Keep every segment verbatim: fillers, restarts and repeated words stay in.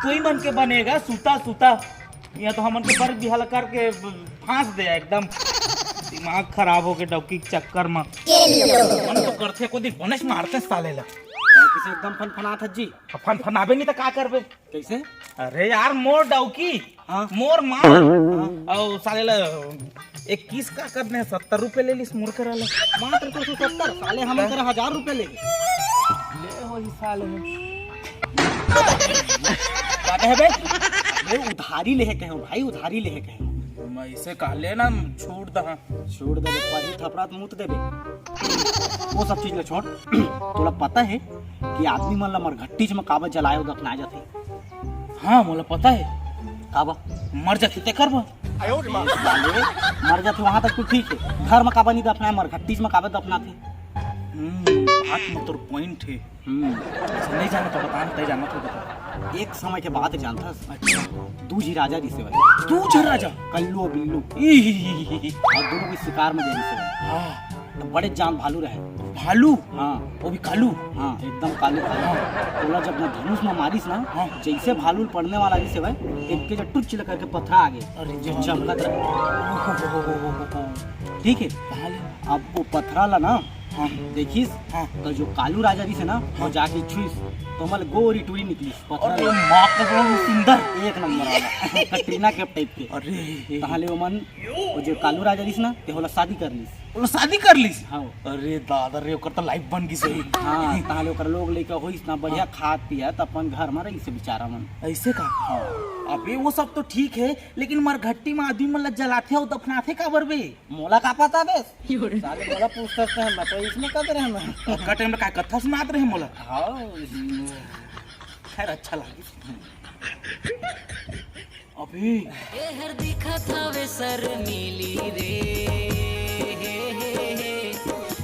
कोई मन के बनेगा, सुता सुता। यहाँ तो हमन के बर बिहाव करके फांस दे एकदम। दिमाग खराब हो गए डौकी के चक्कर में। मन तो करथे को दिन बनेच मारते साले ला। किसे एकदम फनफनात हस जी। अब फनफनाबे नहीं तो का करबे? कैसे? अरे यार, मोर डौकी, हाँ। मोर माल, हाँ। और साले ला एक किस का करने सत्तर रुपए ले लिस मोर करा ले। मात्र तो सत्तर, साले हम कर हजार रुपए ले। ले वही साले। का कहे बे? अरे उधारी लेहे कहे हो भाई, उधारी लेहे कहे हो। मैं इसे कह लेना, छोड़ दहा। छोड़ दे, परी थपड़ा तो मुत देबे। वो सब चीज ले छोड़। तोला पता है कि आदमी मन ला मरघट्टीच में काबर जलाए अउ दफनाए जाथे? हाँ, मोला पता है। काबर? मर जाथे तेकर बर। साले, मर जाथे वहां तक तो ठीक है, घर में काबर नहीं दफनाए, मरघट्टीच में काबर दफनाथे? हम्म, बात में तोर point है। हम्म। अच्छा, नहीं जाना तो बता, नहीं जाना तो बता। एक समय के बात जानथस? अच्छा। दू झी राजा रिसे भाई। दू झन राजा? कल्लू और बिल्लू। ई। और दोनों कोई शिकार में गए रिसे भाई। हाँ। तो बड़े जान भालू रहे। भालू? हाँ। वो भी कालू? हाँ, एकदम कालू भालू। हाँ। ओला जब ना धनुष में मारिस ना, हाँ। जैसे भालू पड़ने वाला रिसे भाई, एक के जो टुच लगा के पथरा आगे, अरे जो वाह। चमकत रहे। ठीक है? कहाँ ले? अब वो पथरा ला ना, हाँ। देखिस, हाँ। तो जो कालू राजा रिसे ना, वो हाँ। जाके छुईस, तो मल गोरी टूरी निकलिस, पथरा अरे ला। माँ कसम, सुंदर। एक नंबर वाला, कटरीना कैफ type के। अरे। तहाँ ले ओमन, वो जो कालू राजा रिस ना, ते होला शादी कर लिस। ओला शादी कर लिस? हाँ। अरे दादा रे, ओकर तो life बन गिस रे। हाँ, तहाँ ले ओकर लोग लइका होइस ना, बढ़िया हाँ। खात पियत अपन घर में रहिस बेचारा मन। ऐसे का? हाँ। अबे वो सब तो ठीक है, लेकिन मरघट्टी में आदमी मन ला जलाथे अउ दफनाथे काबर बे? मोला का पता बे? साले मोला पूछथस ना, मैं तो इसमें कर रहे हैं मैं। अतका time ले काय कथा सुनात रहे मोला? हाँ। खैर, अच्छा लागिस। अबे। एहर दिखत हवे सर नीली रे,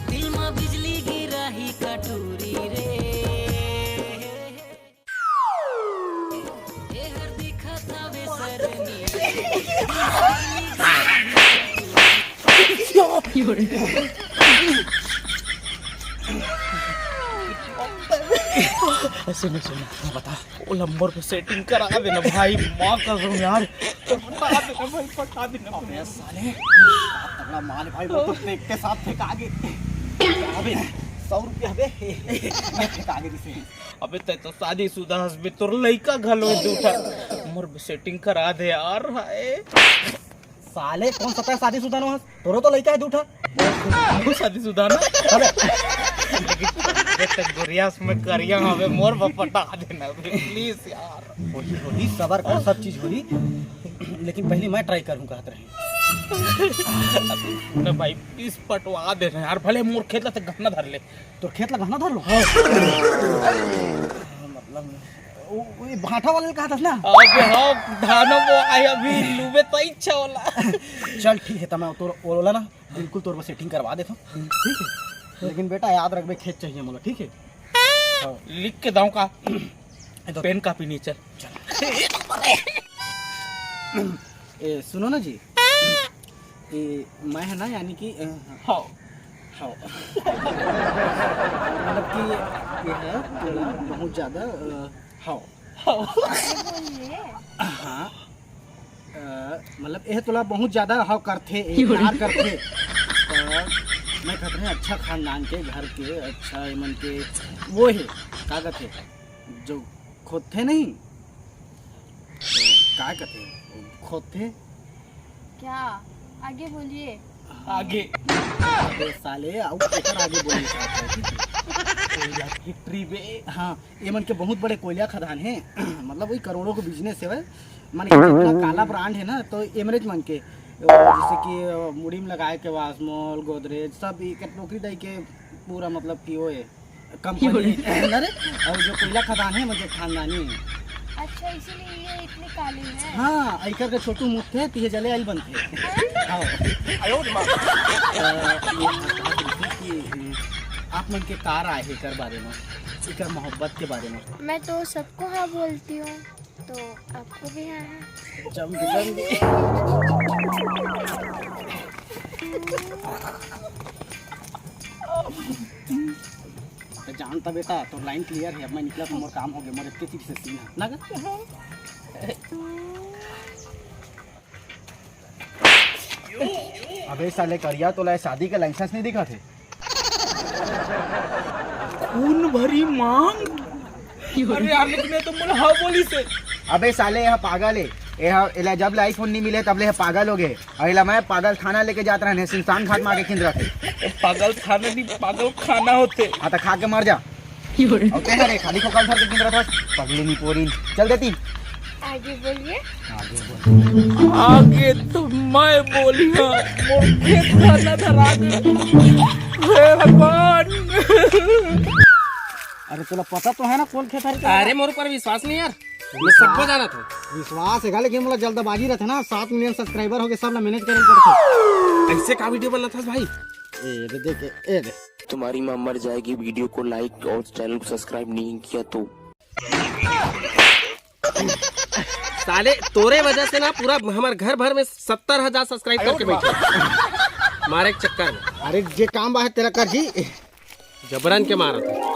दिल म बिजली गिराही कटूरी रे। एहर दिखत हवे सर नीली। सुन, सुन, बता। वो नंबर पे setting करा देना भाई, माँ कसम यार, पटा देना भाई, पटा देना। अबे साले, तगड़ा माल भाई, वो तो देखते साथ फेंका आगे। अबे सौ रुपया दे, मैं फेंका आगे जिसे। अबे तै तो शादीशुदा हस बे, तोर लइका घलो हे दू ठा। मोर setting करा दे यार, हाय। साले कौन सा तै शादीशुदा नो हस? तोरो तो लइका हे दू ठा। तू शादीशुदा ना? अबे। लेकिन देख तक गोरियास में करिया हवे, मोर बर पटा देना बे, please यार। होही, होही, सबर कर, सब चीज होही। लेकिन पहले मैं try करूँ कहत रहे। ना भाई, please पटवा देना यार, भले मोर खेत ला तक गहना धर ले। तोर खेत ला गहना धर लो? हाँ। मतलब, वो, वो भाटा वाले कहा था ना? अबे हाँ, धानो वो आए अभी लूबे तो इच्छा होला। चल ठीक है, तो मैं तोर ओला ना बिल्कुल तोर बस setting करवा देता हूँ, ठीक है? लेकिन बेटा याद रखबे, खेत चाहिए मोला, ठीक है? हाँ। लिख के दाऊँ का? ए, तो पेन कापी नहीं, चल। चल। ए, सुनो ना जी, ए, मैं है ना, यानी कि, अ, हाँ। हाँ। मतलब कि ये है थोड़ा बहुत ज्यादा, अ, हाँ। हाँ। अ, मतलब, यह तोला बहुत ज्यादा हव करथे, ये प्यार करथे। अ, मैं कहत रहे, अच्छा खानदान के, घर के, अच्छा एमन के, वो हे, का कहथे, जो खोदथे नहीं, तो का कहथे, खोदथे। क्या? आगे बोलिए। आगे। अबे साले, अउ ओकर आगे बोले का है, ठीक है? कोयला factory बे। हाँ, ये मन के बहुत बड़े कोयला खदान है। मतलब, वही करोड़ों के business है भाई। मन के जितना काला brand है ना, तो एमरेज मन के, जैसे कि मुड़ी में लगाए के वासमोल, गोदरेज, सब एक टोकरी दई के पूरा, मतलब कि वो है। कंपनी। अरे, अउ जो कोयला खदान है, मुझे खानदानी है। अच्छा, इसीलिए ये इतने काले हैं। हाँ, एकर के छोटू मुथे, तिहे जले आइल बनथे। हाँ। हाँ। अ, ये कि, अ, आप मन के का राय है एकर बारे में, एकर मोहब्बत के बारे में? मैं तो सबको हाँ बोलती हूँ। तो आपको भी हाँ है। जम के, जम के। तो जानता बेटा, तोर लाइन क्लियर हे, अब मैं निकलत हूँ, मोर काम हो गया, मोर इतने चीज से सीन है ना गा? अबे साले करिया, तोला शादी के लाइसेंस नहीं दिखत हे? खून भरी मांग। अरे यार, लेकिन ये तो मोला हाँ बोली से। अबे साले, यह पागल है। यह, एला जब ले आईफोन नहीं मिले, तब ले यह पागल हो गए। अउ एला मैं पागल खाना लेके जात रहन, शमशान घाट में आके खिंद रखे। पागल खाना नहीं, पागल खाना होते। हाँ, तो खा के मर जा। अउ ते हरे खाली खोकल धर के खिंद रखत, पगली नहीं पोरी। चल देती। आगे बोलिए। आगे बोल। आगे तो मैं बोली हाँ, मोर खेत खाना धरा दे। हे भगवान। अरे तोला पता तो है ना कौन खेत हरे? अरे मोर ऊपर विश्वास नहीं यार, मैं सबको जाना था। विश्वास है, लेकिन मोला जल्दबाजी रहता ना, सात मिलियन सब्सक्राइबर हो गए, सब ला मैनेज करे पड़ते। ऐसे का वीडियो बनाता भाई? ए दे, देख, ए दे। तुम्हारी माँ मर जाएगी। वीडियो को लाइक और चैनल को सब्सक्राइब नहीं किया तो। साले तोरे वजह से ना पूरा हमारे घर भर में सत्तर हजार सब्सक्राइब करके बैठे। मारे के चक्कर में। अरे जे काम बा है तेरा कर जी। जबरन के मारा था।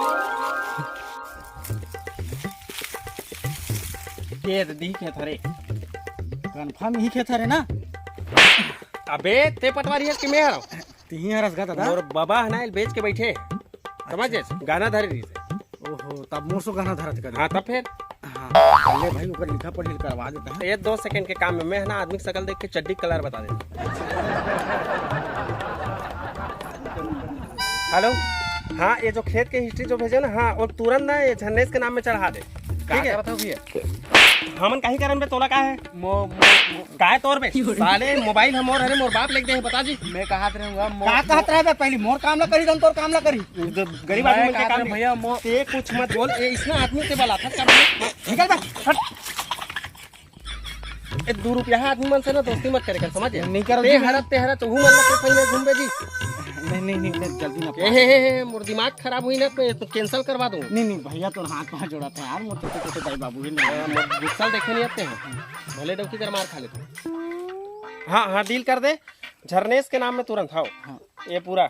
ये दे दी खेत हरे। कंफर्म ही खेत हरे ना? अबे ते पटवारी है कि मैं हरा? तिही हरस गा दादा। मोर बाबा है ना, बेच के बैठे। समझ? गहना धरे रही से। ओहो, तब मोर सो गहना धरत कर। हाँ, तब फिर? हाँ, ले भाई, ओकर लिखा पढ़ी करवा देता है। ये दो सेकंड के काम में मैं है ना, आदमी की शकल देख के चड्डी कलर बता देता। हेलो, हाँ, ये जो खेत के हिस्ट्री जो भेजे ना, हाँ, वो तुरंत ना ये झरनेश के नाम में चढ़ा दे। ठीक है? हमन काहे करन बे, तोला का है? मो-, मो-, मो-, काय तोर बे? साले मोबाइल हम मोर हरे, मोर बाप लेके दे, बता जी। मैं कहत रहूंगा, मो-, का कहत रहे बे? पहली मोर काम ला करी, तब तोर काम ला करी। गरीब आदमी मैं मिलके कहत काम रहूं, नहीं। भैया, मो- ते कुछ मत बोल, ये इसना आदमी से बला था, कर निकल बे, हट। ए, दू रुपया आदमी मन से ना दोस्ती मत करे कर, समझ? नहीं करब ते जी, हरत, ते हरत, तू मन लगे सही में घूमबे जी। नहीं, नहीं, नहीं, नहीं, जल्दी ना ए, हे, हे, हे, मोर दिमाग खराब हुई ना, तो, तो कैंसिल करवा दूं। नहीं, नहीं, भैया, तो हाथ पाँव जोड़ा था यार, मोर छोटे, छोटे दाई बाबू ही नहीं। हाँ, मोर गुस्सा देखे नहीं आते हैं, भले डौकी कर मार खा लेते हैं। हाँ, हाँ, डील कर दे, झरनेश के नाम में तुरंत, हाँ। हाँ। ये पूरा,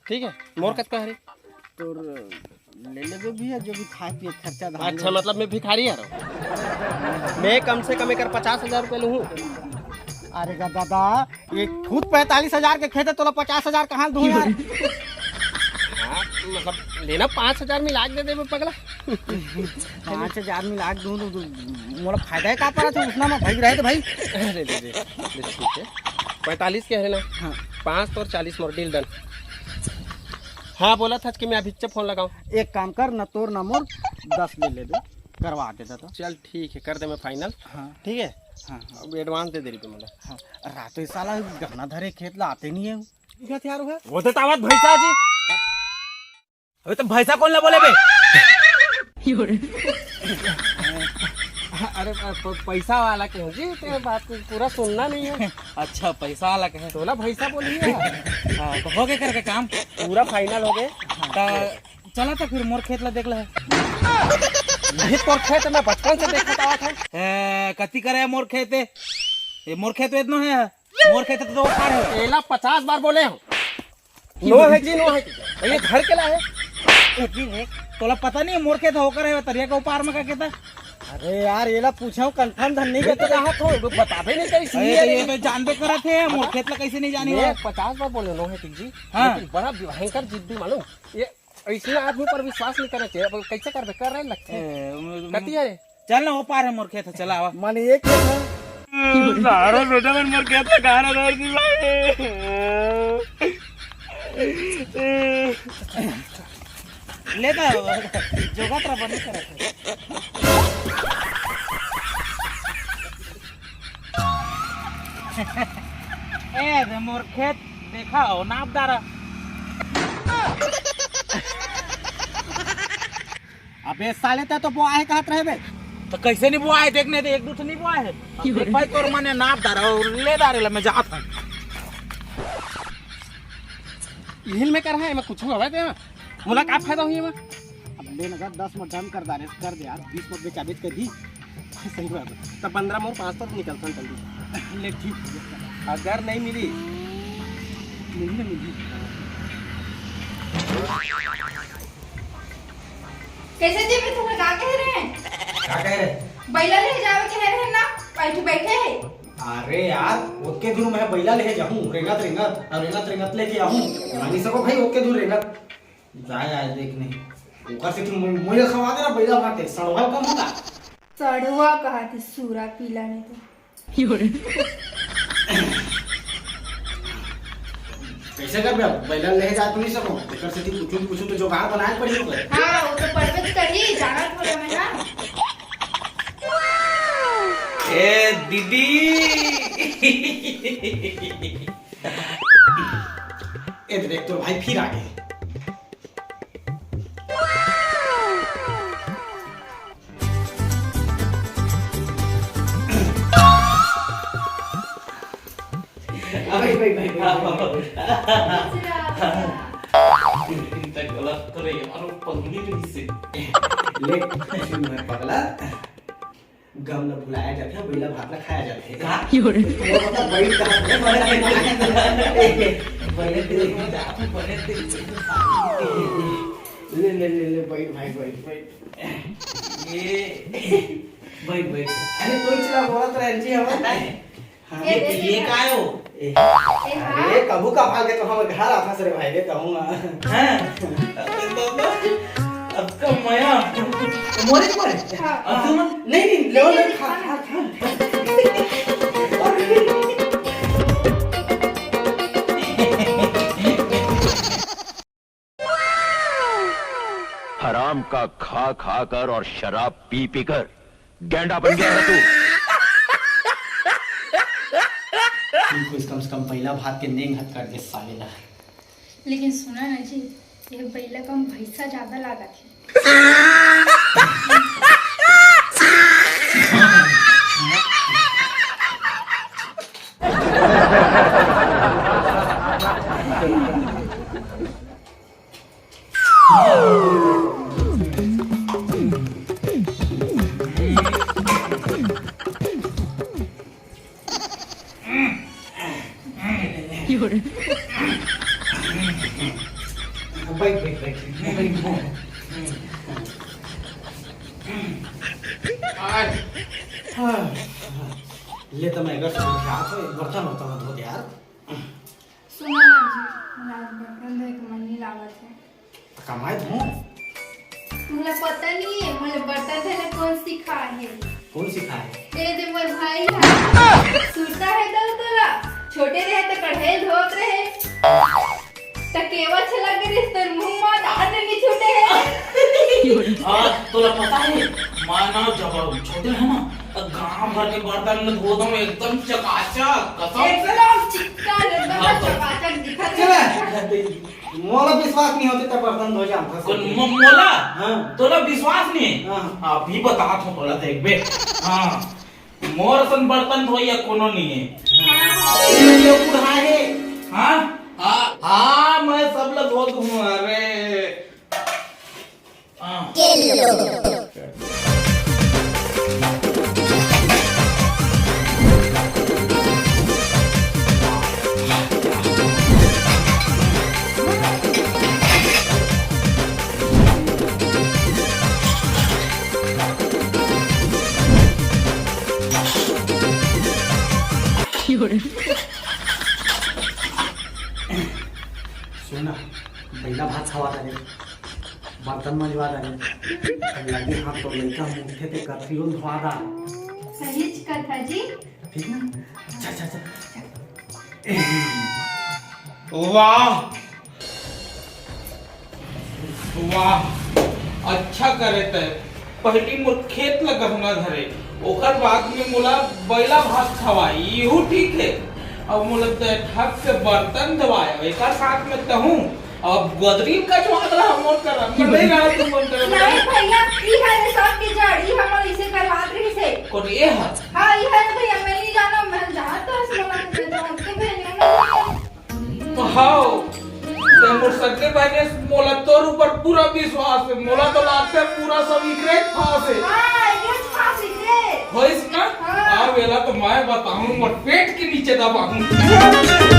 ठीक है, मोर हाँ। कतका हरे? तोर ले लेबे भैया, जो भी खाए पिए खर्चा धान अच्छा, ले। मतलब मैं भिखारी आ रहा हूँ। मैं कम से कम एकर पचास हजार रुपये लूँ। अरे गा दादा, ये खुद पैंतालीस हजार के खेत है, तोला पचास हजार कहाँ दूँ यार? हाँ, मतलब लेना पाँच हजार मिला के दे देबे पगला। पाँच हजार मिला के दूँ, दूँ, दूँ, मोला फायदा है का पड़ा था उतना में भाई रहे तो भाई। अरे दे दे, दे, ठीक है। पैंतालीस के है ना? हाँ। पाँच तो और चालीस मोर, डील डन। हाँ, बोला था कि मैं अभी से फोन लगाऊं। एक काम कर, ना तोर ना मोर, दस ले ले दे, करवा दे दादा। चल ठीक है, कर दे मैं फाइनल। हाँ। ठीक है? हाँ, हाँ। अब एडवांस दे दे रही तू मुझे। हाँ, रात ही साला गहना धरे खेत ला आते नहीं है। क्या तैयार हुआ? वो तो तावत भैंसा जी। अबे तो भैंसा कौन ला बोले बे? अरे प-, प-, पैसा वाला के हो जी, तेरे बात को पूरा सुनना नहीं है। अच्छा, पैसा वाला के है। तोला भैंसा बोली है। हाँ, तो हो गए करके काम। पूरा फाइनल हो गए। हाँ। तो चला तो फिर मोर खेत ला देख ले। नहीं, तोर खेत मैं बचपन से देखत आवत है। ए, कति करे मोर खेत है? ये मोर खेत इतनो है। मोर खेत तो वो पार है। एला पचास बार बोले हो। नो है जी, नो है। ये घर के ला है। ए, जी रे, तोला पता नहीं है, मोर खेत होकर है, तरिया के उपार में का कहता? अरे यार, एला पूछो, कंफर्म धन नहीं ये तो कहता। कहा था, वो बताबे नहीं करी, अरे, सुनिए तो ये रे। तो जानबे करत है, मोर खेत ला कैसे नहीं जानी ये वो? पचास बार बोले, नो है जी। हाँ। लेकिन बड़ा भयंकर जिद्दी मालूम। ये ऐसे आदमी पर विश्वास नहीं करना चाहिए। अब कैसे करबे? कर रहे लगते हैं। ए, म-, म-, कति है? चल ना, वो पार है मोर खेत, चला आवा। मन एक खेत है। सारा बेटा मन मोर खेत का गाना धर दी भाई। ले तो, जोगत रहा, बनी करत है। ए दे मोर खेत देखा हो, नाप डारा। अबे साले, तै तो बोआ है कहत रहे बे। तो कैसे नहीं बोआ है? देखने दे, एक दो तो नहीं बोआ है। देख भाई, तोर मने नाप डारा और ले डारे ला, मैं जात हूँ। यही में कर है, मैं कुछ हवे दे। मोला का फायदा हुई एमा? अब ले लगा, दस में डन कर डारे, कर दे यार, बीस में बेचा बेच कर दी। सही बात है। तब पंद्रह मोर पाँच तो निकलता जल्दी। ले ठीक है। अगर नहीं मिली, मिली ना मिली। कइसे जेबे? तुमन का कहे रहे? का कहे रहे? बइला ले जावे कहे रहे ना, बैठे बैठे। अरे यार, ओतके दूर मैं बइला ले जाहूं, रेंगत रेंगत, अउ रेंगत रेंगत लेके आहूं। मानी सको भाई, ओतके दूर रेंगत। जाए आए देख नहीं। ओकर से कि मु-, मुझे खवा दे ना बइला भात, सड़वा कम होगा। सड़वा कहा थी, सूरा पीला नहीं तो। कइसे करबे अब? बइला ले जात नहीं सको। एकर सेती कुछु न कुछु तो जुगाड़ बनाए पड़ी होगा। हाँ, वो तो पड़बे तो करी, जाना थोड़ा मैं, हाँ। ए दीदी। ए देख, तोर भाई फिर आ गे। भाई, भाई, भाई, भाई, भाई। तक गलत करे यार, पगली रही से। ले, सुन भाई पगला, गम ल भुलाया जाथे, बइला भात ल खाया जाथे। का? वो मतलब बइठ कहा, बइठ ले, ले, ले, ले, बइठ भाई, बइठ, बइठ। ये, बइठ, बइठ। अरे, कोई चला बोलत रहे जी, हमर। हाँ। ए, ए, ये ए, का हो? ए, ए, हाँ। अरे, कभू का भागे तो हमर घर आथस रे भाई, रे कहूँ ना। हाँ। अरे बाबा, अतका मया। मोरे, मोरे। हाँ। अब तू मत, नहीं, नहीं, ले, ले, खा, खा, खा। हराम का खा खा कर और शराब पी पी कर गैंडा बन गया है तू। ठीक होइस, कम से कम बइला भात के नेंग हत कर दे साले ला। लेकिन सुना ना जी, ये बइला कम भैंसा ज्यादा लागत है। बैठ, बैठ, बैठ, बैठ। हाँ, हाँ। ले त मैं एकर संग जात हो, एक बर्तन उर्तन धो दे यार। सुनो ना जी, मोला आज बर्तन धोए के मन नहीं लागत है। कमाए धो। तुमला पता नहीं है, मोला बर्तन धोए ला कौन सिखाए है? कौन सिखाए? ए दे मोर भाई है। सुरता है तो तोला। छोटे रहे तो कढ़ाई धोत रहे। त केवा छलक गए तोर मुंह मा दांत नहीं छूटे है। हाँ, तोला पता है, मैं ना जब छोटे रहे ना, त गांव भर के बर्तन में धोत हूँ, एकदम चकाचक, कसम। एकदम चिक्कन, एकदम हाँ, तो चकाचक दिखत चला। है। मोला विश्वास नहीं होते त बर्तन धो जाता। कौन, मो-, मोला? हाँ। तोला विश्वास नहीं है? हाँ। अभी बतात हूँ तोला, देखबे। हाँ। मोर असन बर्तन धोइया कोनो नहीं है। हाँ। ये बूढ़ा है। हाँ? हाँ, हाँ, मैं सब ला धो दूँ, अरे। हाँ। सुन ना, बइला भात खवा डारे, बर्तन मंजवा डारे, लगे हाथ तो लइका मुठे ते कथरियो धोआ दा। सहीच कथा जी। ठीक ना? चल, चल, चल। वाह, वाह, अच्छा करे तै। पहिली मोर खेत ल गहना धरे, ओकर बाद में मोला बइला भात खवाए, इहू ठीक है। अब मोला तै ढक से बर्तन धोवाए, एकर साथ में तहूँ अब गोदरी का जो अगला मोर करम में नहीं रहा, तू मन करम। नहीं भैया, ई है सबके जड़, ई हमर इसे करवात रही से। कौन ये है? हाँ, ई है भैया, मैं नहीं जाना, मैं जहाँ तो हंस लगा, मैं तो हंस के बहने में। हाव, ते मोर सगे बहने, मोला तोर ऊपर पूरा विश्वास है, मोला तो लागथे पूरा सब इकरे फास है। हाँ, ये फास इकरे। होइस ना? हाँ। आ वेला तो मैं बताऊं, मोर पेट के नीचे दबाऊं।